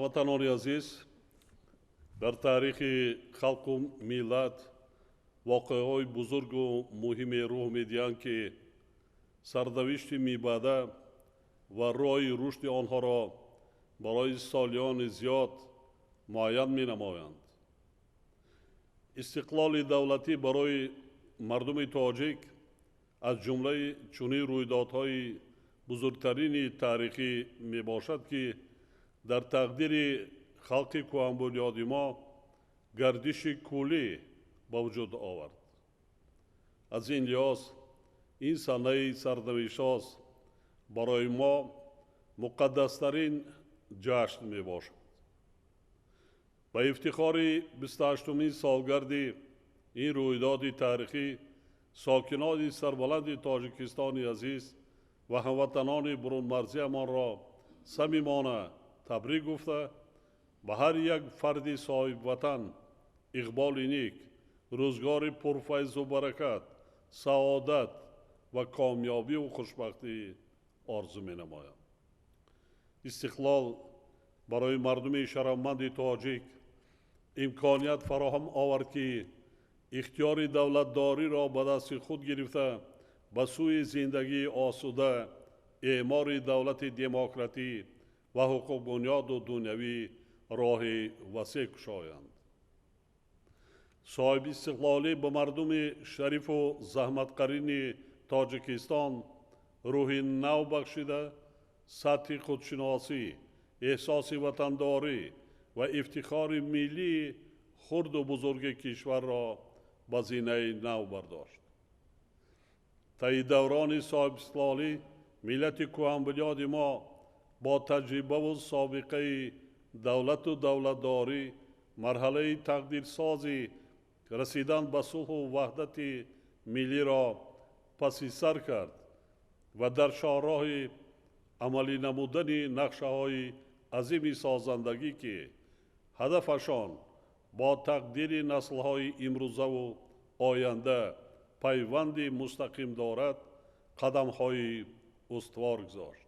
Ҳамватанони азиз, дар таърихи халқу миллат воқеаҳои бузургу муҳиме рӯҳ медиҳанд, ки сарнавишти мибаъда ва роҳи рушди онҳоро барои солиёни зиёд муайян менамоянд. Истиқлоли давлатӣ барои мардуми тоҷик аз ҷумлаи чунин рӯйдодҳои бузургтарини таърихӣ мебошад, ки дар тақдири халқи кӯҳанбунёди мо гардиши куллӣ ба вуҷуд овард. Аз ин лиҳоз ин санаи сарнавиштсоз барои мо муқаддастарин ҷашн мебошад. Ба ифтихори 28-умин солгарди ин рӯйдоди таърихӣ сокинони сарбаланди Тоҷикистони азиз ва ҳамватанони бурунмарзиамонро самимона табрик гуфта, ба ҳар як фарди соҳибватан иқболи ник, рӯзгори пурфайзу баракат, саодат ва комёбиву хушбахтӣ орзу менамоям. Истиқлол барои мардуми шарафманди тоҷик имконият фароҳам овард, ки ихтиёри давлатдориро ба дасти худ гирифта, ба сӯи зиндагии осуда, эъмори давлати демократӣ ва ҳуқуқбунёду дунявӣ роҳи васеъ кушоянд. Соҳибистиқлолӣ ба мардуми шарифу заҳматқарини Тоҷикистон рӯҳи нав бахшида, сатҳи худшиносӣ, эҳсоси ватандорӣ ва ифтихори миллии хурду бузурги кишварро ба зинаи нав бардошт. Таи даврони соҳибистиқлолӣ миллати кӯҳанбунёди мо бо таҷрибаву собиқаи давлату давлатдорӣ марҳалаи тақдирсози расидан ба сулҳу ваҳдати миллиро паси сар кард ва дар шоҳроҳи амалӣ намудани нақшаҳои азими созандагӣ, ки ҳадафашон бо тақдири наслҳои имрӯзаву оянда пайванди мустақим дорад, қадамҳои устувор гузошт.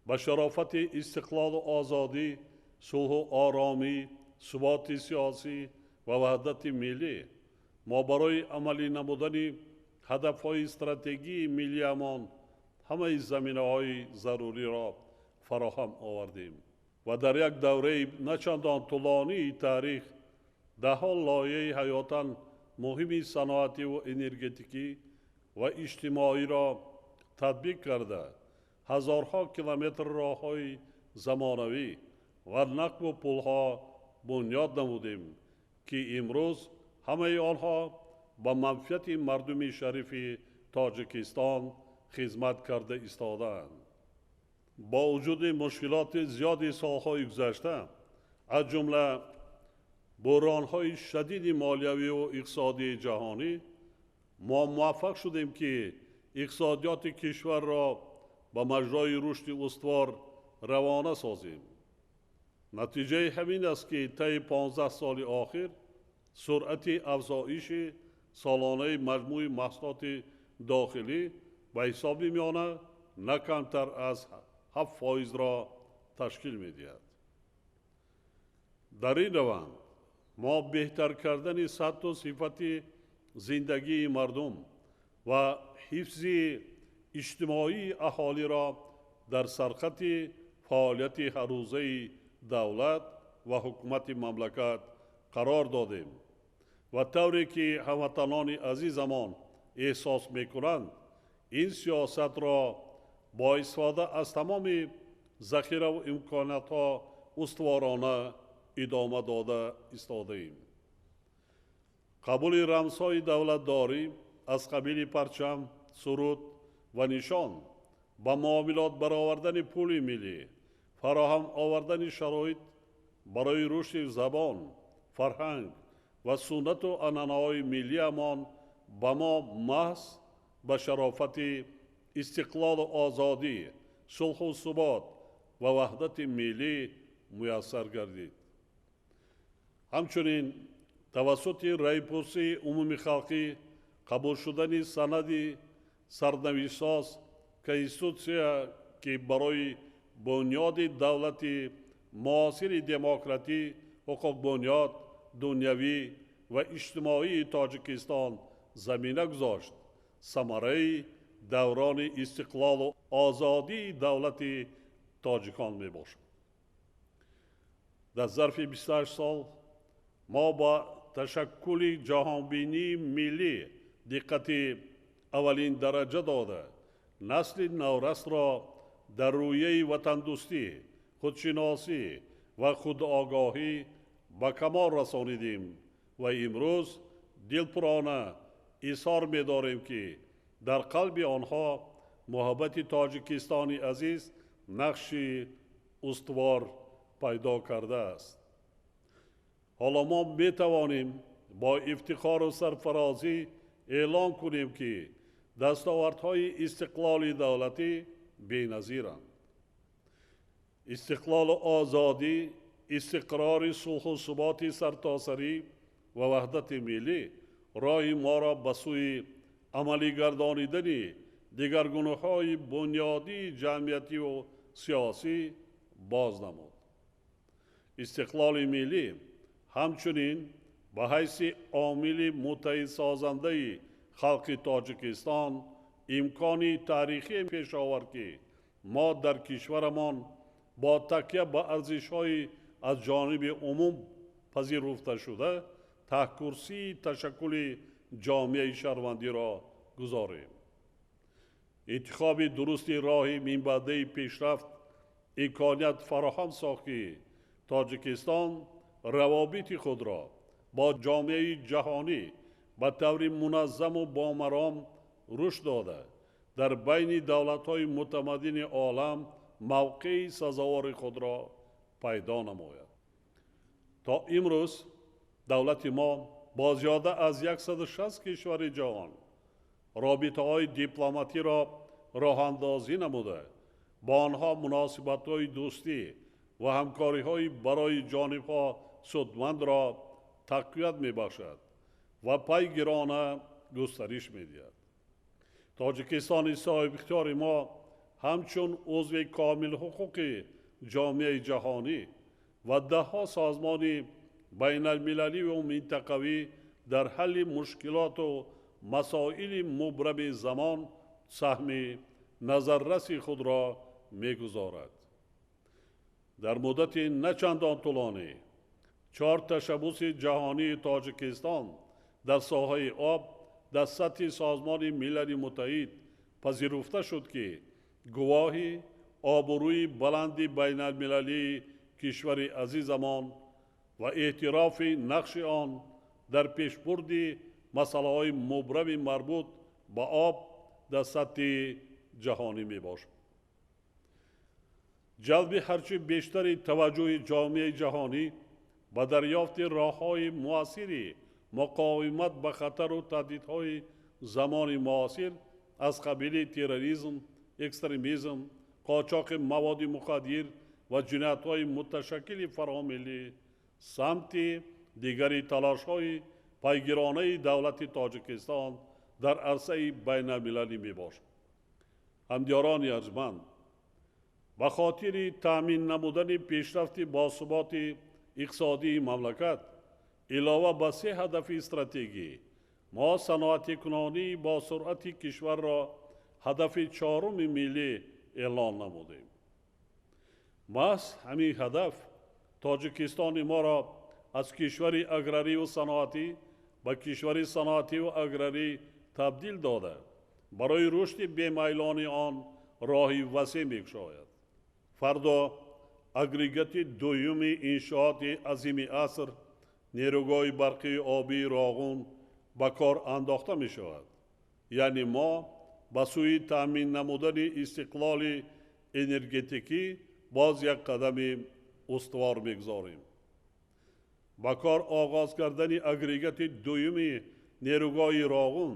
Ба шарофати истиқлолу озодӣ, сулҳу оромӣ, суботи сиёсӣ ва ваҳдати миллӣ мо барои амалӣ намудани ҳадафҳои стратегии миллиамон ҳамаи заминаҳои заруриро фароҳам овардем ва дар як давраи начандон тӯлонии таърих даҳҳо лоиҳаи ҳаётан муҳими саноативу энергетикӣ ва иҷтимоиро татбиқ карда, ҳазорҳо километр роҳҳои замонавӣ ва нақбу пулҳо бунёд намудем, ки имрӯз ҳамаи онҳо ба манфиати мардуми шарифи Тоҷикистон хизмат карда истодаанд. Бо вуҷуди мушкилоти зиёди солҳои гузашта, аз ҷумла буҳронҳои шадиди молиявиву иқтисодии ҷаҳонӣ, мо муваффақ шудем, ки иқтисодиёти кишварро ба маҷрои рушди устувор равона созем. Натиҷаи ҳамин аст, ки таи 15 соли охир суръати афзоиши солонаи маҷмӯи маҳсулоти дохилӣ ба ҳисоби миёна на камтар аз 7%-ро ташкил медиҳад. Дар ин раванд мо беҳтар кардани сатҳу сифати зиндагии мардум ва ҳифзи иҷтимоии аҳолиро дар сархати фаъолияти ҳаррӯзаи давлат ва ҳукумати мамлакат қарор додем ва тавре ки ҳамватанони азизамон эҳсос мекунанд, ин сиёсатро бо истифода аз тамоми захираву имкониятҳо устуворона идома дода истодаем. Қабули рамзҳои давлатдорӣ аз қабили парчам, суруд ва нишон, ба муомилот баровардани пули миллӣ, фароҳам овардани шароит барои рушди забон, фарҳанг ва суннату анъанаҳои миллиамон ба мо маҳз ба шарофати истиқлолу озодӣ, сулҳу субот ва ваҳдати миллӣ муяссар гардид. Ҳамчунин тавассути раъйпурсии умумихалқӣ қабул шудани санади сарнавиштсоз Конститутсия, ки барои бунёди давлати муосири демократӣ, ҳуқуқбунёд, дунявӣ ва иҷтимоии Тоҷикистон замина гузошт, самараи даврони истиқлолу озодии давлати тоҷикон мебошад. Дар зарфи 28 сол мо ба ташаккули ҷаҳонбинии миллӣ диққати аввалин дараҷа дода, насли наврасро дар рӯяи ватандӯстӣ, худшиносӣ ва худогоҳӣ ба камол расонидем ва имрӯз дилпурона изҳор медорем, ки дар қалби онҳо муҳаббати Тоҷикистони азиз нақши устувор пайдо кардааст. Ҳоло мо метавонем бо ифтихору сарфарозӣ эълон кунем, ки дастовардҳои истиқлоли давлатӣ беназиранд. Истиқлолу озодӣ, истиқрори сулҳу суботи сартосарӣ ва ваҳдати миллӣ роҳи моро ба сӯи амалигардонидани дигаргуниҳои бунёдии ҷамъиятиву сиёсӣ боз намуд. Истиқлоли миллӣ ҳамчунин ба ҳайси омили муттаҳидсозандаи халқи Тоҷикистон имкони таърихие пеш овард, ки мо дар кишварамон бо такя ба арзишҳои аз ҷониби умум пазируфташуда таҳкурсии ташаккули ҷомеаи шаҳрвандиро гузорем. Интихоби дурусти роҳи минбаъдаи пешрафт имконият фароҳам сохт, ки Тоҷикистон равобити худро бо ҷомеаи ҷаҳонӣ ба таври муназзаму бомаром рушд дода, дар байни давлатҳои мутамаддини олам мавқеи сазовори худро пайдо намояд. То имрӯз давлати мо бо зиёда аз 160 кишвари ҷаҳон робитаҳои дипломатиро роҳандозӣ намуда, бо онҳо муносибатҳои дӯстӣ ва ҳамкориҳои барои ҷонибҳо судмандро тақвият мебахшад ва пайгирона густариш медиҳад. Тоҷикистони соҳибихтиёри мо ҳамчун узви комилҳуқуқи ҷомеаи ҷаҳонӣ ва даҳҳо созмони байналмилаливу минтақавӣ дар ҳалли мушкилоту масоили мубрами замон саҳми назарраси худро мегузорад. Дар муддати начандон тӯлонӣ 4 ташаббуси ҷаҳонии Тоҷикистон дар соҳаи об дар сатҳи Созмони Милали Муттаҳид пазируфта шуд, ки гувоҳи обрӯи баланди байналмилалии кишвари азизамон ва эътирофи нақши он дар пешбурди масъалаҳои мубрами марбут ба об дар сатҳи ҷаҳонӣ мебошад. Ҷалби ҳарчи бештари таваҷҷӯҳи ҷомеаи ҷаҳонӣ ба дарёфти роҳҳои муассири муқовимат ба хатару таҳдидҳои замони муосир аз қабили терроризм, экстремизм, қочоқи маводи мухаддир ва ҷиноятҳои муташаккили фаромиллӣ самти дигари талошҳои пайгиронаи давлати Тоҷикистон дар арсаи байналмилалӣ мебошад. Ҳамдиёрони арҷманд, ба хотири таъмин намудани пешрафти босуботи иқтисодии мамлакат илова ба 3 ҳадафи стратегӣ мо саноатикунонии босуръати кишварро ҳадафи 4-уми миллӣ эълон намудем. Маҳз ҳамин ҳадаф Тоҷикистони моро аз кишвари аграриву саноатӣ ба кишвари саноативу аграрӣ табдил дода, барои рушди бемайлони он роҳи васеъ мекушояд. Фардо агрегати дуюми иншооти азими аср нерӯгоҳи барқии обии Роғун ба кор андохта мешавад. Яъне мо ба сӯи таъмин намудани истиқлоли энергетикӣ боз як қадами устувор мегузорем. Ба кор оғоз кардани агрегати дуюми нерӯгоҳи Роғун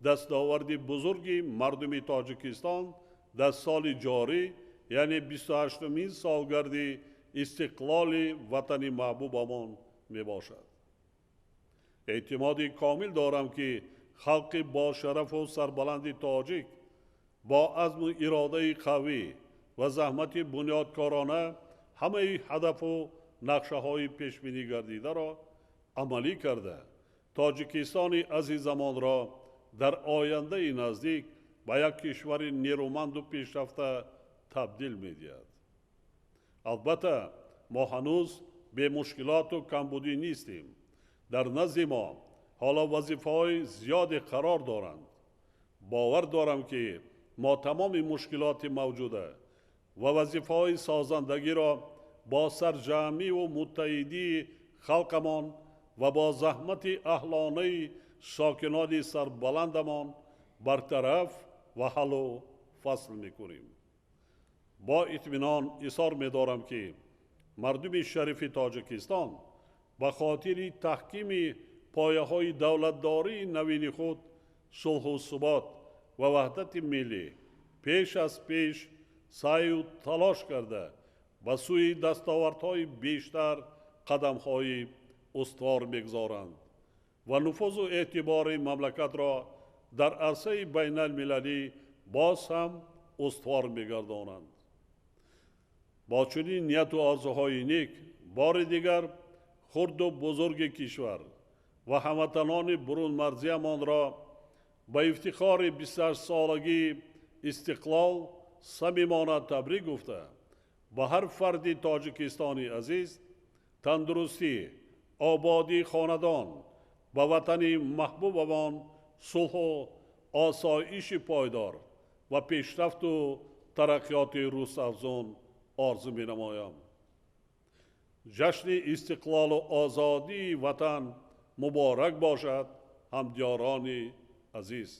дастоварди бузурги мардуми Тоҷикистон дар соли ҷорӣ, яъне 28-умин солгарди истиқлоли ватани маҳбубамон мебошад. Эътимоди комил дорам, ки халқи бошарафу сарбаланди тоҷик бо азму иродаи қавӣ ва заҳмати бунёдкорона ҳамаи ҳадафу нақшаҳои пешбинӣ гардидаро амалӣ карда, Тоҷикистони азизамонро дар ояндаи наздик ба як кишвари нерӯманду пешрафта табдил медиҳад. Албатта, мо ҳанӯз бемушкилоту камбудӣ нестем. Дар назди мо ҳоло вазифаҳои зиёде қарор доранд. Бовар дорам, ки мо тамоми мушкилоти мавҷуда ва вазифаҳои созандагиро бо сарҷамъиву муттаҳидии халқамон ва бо заҳмати аҳлонаи сокинони сарбаландамон бартараф ва ҳаллу фасл мекунем. Бо итминон изҳор медорам, ки мардуми шарифи Тоҷикистон ба хотири таҳкими пояҳои давлатдории навини худ, сулҳу субот ва ваҳдати миллӣ пеш аз пеш саъю талош карда, ба сӯи дастовардҳои бештар қадамҳои устувор мегузоранд ва нуфузу эътибори мамлакатро дар арсаи байналмилалӣ боз ҳам устувор мегардонанд. Бо чунин нияту орзуҳои нек бори дигар хурду бузурги кишвар ва ҳамватанони бурунмарзиямонро ба ифтихори 28-солагии истиқлол самимона табрик гуфта, ба ҳар фарди тоҷикистони азиз тандурустӣ, ободии хонадон, ба ватани маҳбубамон сулҳу осоиши пойдор ва пешрафту тараққиёти рӯзафзун орзу менамоям. Ҷашни истиқлолу озодии ватан муборак бошад, ҳамдиёрони азиз.